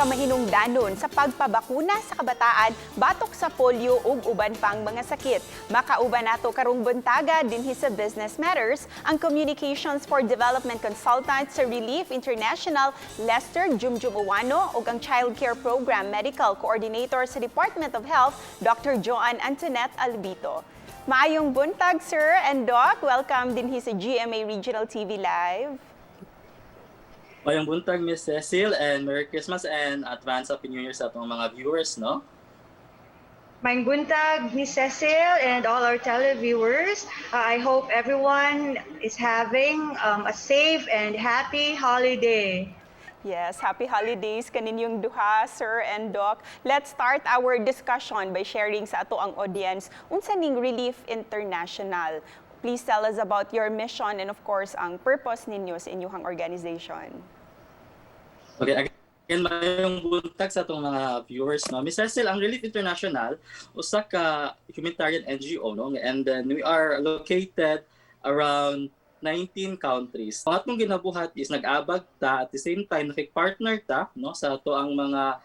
Mahinungdanon sa pagpabakuna sa kabataan batok sa polio ug uban pang mga sakit. Makauban nato karong buntaga dinhi sa Business Matters ang Communications for Development Consultant sa Relief International, Lester Jumjum Uwano, ug ang Child Care Program Medical Coordinator sa Department of Health, Dr. Joan Antoinette Albito. Maayong buntag, sir and doc. Welcome dinhi sa GMA Regional TV Live. Maayong buntag, Miss Cecil, and Merry Christmas and advance Happy New Year sa atong mga viewers, no? Maayong buntag, Miss Cecil and all our televiewers. I hope everyone is having a safe and happy holiday. Yes, happy holidays kaninyong duha, sir and doc. Let's start our discussion by sharing sa atoang audience unsa ning Relief International. Please tell us about your mission and, of course, ang purpose ninyo sa inyong organization. Okay, again, maayong buntag sa atong mga viewers, no? Miss Cecil, ang Relief International, usa ka humanitarian NGO, no? And then we are located around 19 countries. Ang atong ginabuhat is nag-abag ta, at the same time nakik-partner ta, no, sa atoang mga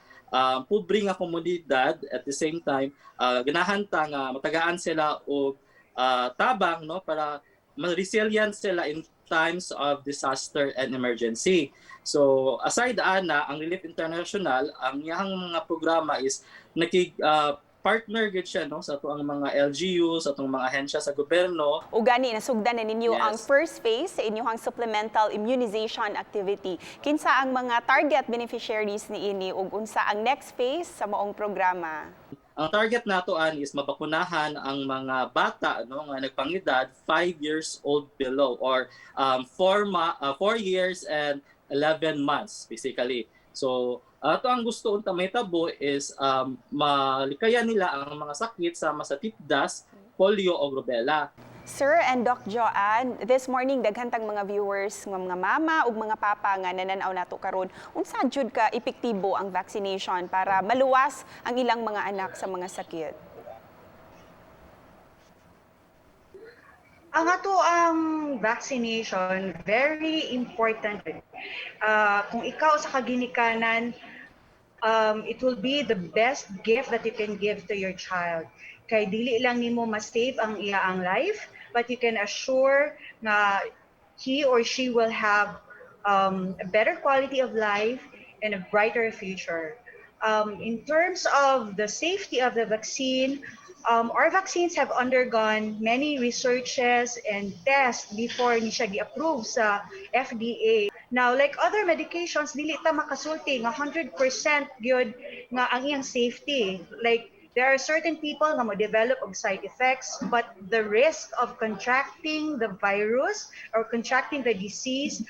pobre nga komunidad. At the same time, ganahan ta nga matagaan sila og tabang, no, para ma-resilient sila in times of disaster and emergency. So aside ana, ang Relief International, ang iyang mga programa is nakig partner gid siya, no, sa atoang mga LGU, sa atong mga ahensya sa gobyerno. O gani nasugdan na ninyo ang first phase sa inyong supplemental immunization activity. Kinsa ang mga target beneficiaries niini ug unsa ang next phase sa maong programa? Ang target nato an is mabakunahan ang mga bata, no, nga nagpangedad 5 years old below or 4 years and 11 months basically. So ato ang gusto unta mahitabo is malikayan nila ang mga sakit sama sa tipdas, polio o rubella. Sir and Doc Joanne, this morning daghan tang mga viewers nga mga mama ug mga papa nga nananaw nato karon. Unsa jud ka epektibo ang vaccination para maluwas ang ilang mga anak sa mga sakit? Ang atoang vaccination, very important. Kung ikaw sa kaginikanan, it will be the best gift that you can give to your child. Kay dili lang nimo ma-save ang iyaang life, but you can assure na he or she will have a better quality of life and a brighter future. In terms of the safety of the vaccine, our vaccines have undergone many researches and tests before ni siya gi-approve sa FDA. Now, like other medications, dili ta makasulti nga 100% gyud nga ang iyang safety. Like, there are certain people nga mo-develop og side effects, but the risk of contracting the virus or contracting the disease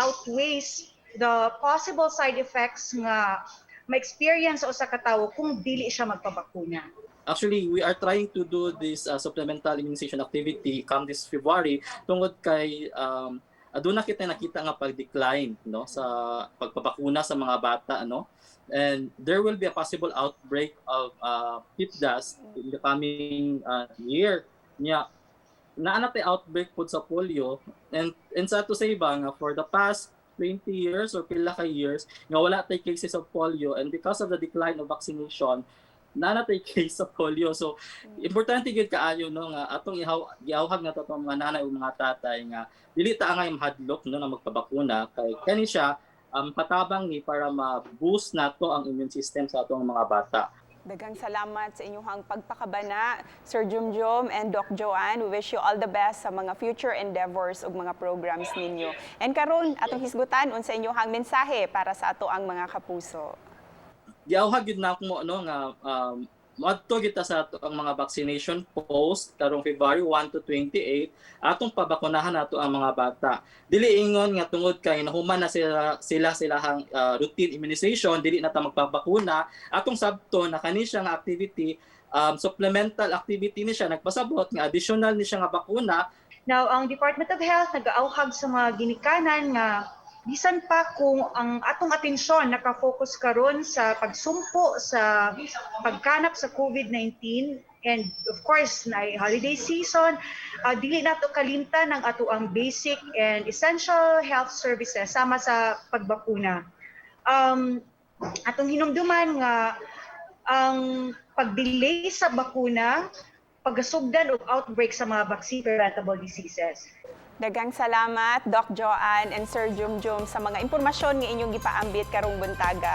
outweighs the possible side effects nga ma-experience sa katawo kung dili siya magpabakuna. Actually, we are trying to do this supplemental immunization activity come this February tungod kay aduna kita nakita nga pag-decline, no, sa pagpabakuna sa mga bata, no, and there will be a possible outbreak of PIPDAS in the coming year. Nya naa na tay outbreak pod sa polio, and sa ato sa iba nga for the past 20 years or pila ka years nga wala tay cases of polio, and because of the decline of vaccination, naa na tay case sa polio. So importante gyud kaayo, no, nga atong ihaw giawhag nato atong mga nanay ug mga tatay nga dili ta angay mahadlok, no, na magpabakuna kay kani siya patabang ni para ma-boost nato ang immune system sa atong mga bata. Daghang salamat sa inyong pagpakabana, Sir Jumjum and Doc Joanne. We wish you all the best sa mga future endeavors ug mga programs ninyo. And karon atong hisgutan unsa inyong mensahe para sa atoang mga kapuso. Giawhag gyud nako, no, nga moadto kita sa atoang mga vaccination post karong February 1 to 28, atong pabakunahan nato ang mga bata. Dili ingon nga tungod kay nahuman na sila silahang routine immunization, dili na ta magpabakuna. Atong sabto na kani siya nga activity, supplemental activity ni siya, nagpasabot nga additional ni siya nga bakuna. Now, ang Department of Health nag-aawhag sa mga ginikanan nga bisan pa kung ang atong atensyon nakafocus karon sa pagsumpo sa pagkanap sa COVID-19 and, of course, na holiday season, dili nato kalimtan ang atoang basic and essential health services sama sa pagbakuna. Atong hinumduman nga ang pag-delay sa bakuna pagasugdan og outbreak sa mga vaccine preventable diseases. Daghang salamat, Doc Joanne and Sir Jumjum, sa mga impormasyon nga inyong gipaambit karong buntaga.